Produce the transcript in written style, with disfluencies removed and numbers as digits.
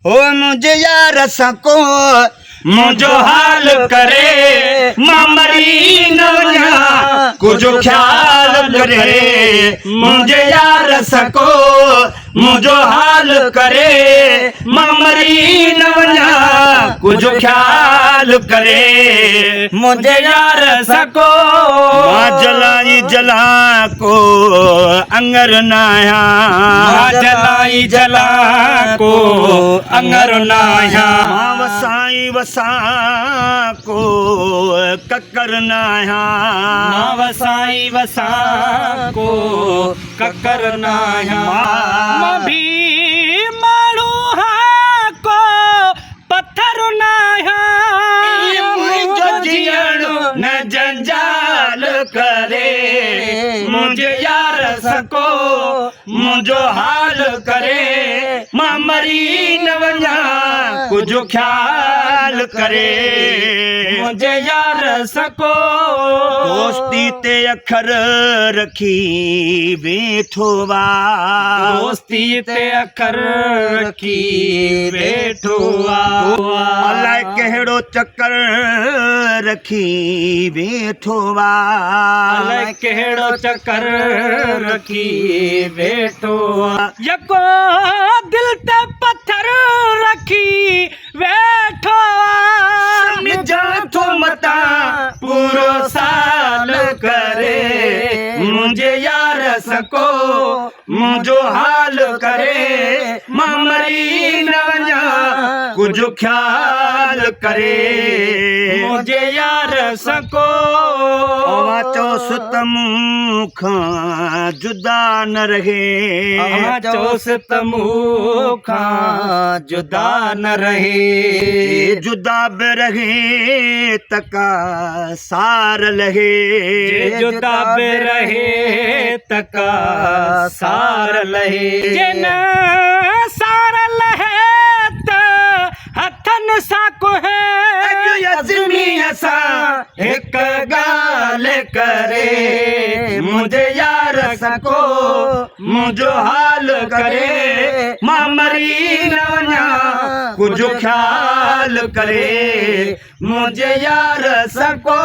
هو منهنجي يار سان ڪو منهنجو حال ڪري، مان مري نه وڃان، ڪجهه خيال ڪري. منهنجي يار سان ڪو منهنجو حال ڪري، مان مري نه وڃان، ڪجهه خيال ڪري. منهنجي يار سان ڪو. مان جلان ئي جلان ڪو اڱر ناهيان. مان جلان ئي جلان ڪو اڱر ناهيان. مان وسان ئي وسان ڪو ڪڪر ناهيان. مان وسان ئي وسان ڪو ڪڪر ناهيان. مان ڀي ماڻهو هان ڪو پٿر ناهيان. منهنجو جيئڻ نه جنجال ڪري، منهنجي يار سان ڪو منهنجو حال ڪري، مان مري نه وڃان، ڪجهه خيال ڪري. منهنجي يار سان ڪو. دوستي تي اکر رکي ويٺو آ. دوستي تي اکر رکي ويٺو آ. الائي ڪهڙو چڪر رکي ويٺو آ. الائي ڪهڙو چڪر رکي ويٺو آ. يڪو دل تي پٿر رکي ويٺو آ. سمجهان ٿو متان پورو سال ڪري، منهنجي يار سان ڪو منهنجو حال ڪري، مان مري نه وڃان، ڪجهه خيال ڪري. منهنجي يار سان ڪو. اوهان چئوس ته مون کان جدا نه رهي. اوهان چئوس ته مون کان جدا نه رهي. جي جدا به رهي ته ڪا سار لهي. جي جدا به رهي ته ڪا سار لهي. جي نه سار لهي ته هٿن سان ڪوهي. اڄ عزميء سان هڪ ڳالهه ڪري، منهنجي يار سان ڪو منهنجو حال ڪري، مان مري نه وڃان، ڪجهه خيال ڪري. منهنجي يار سان ڪو.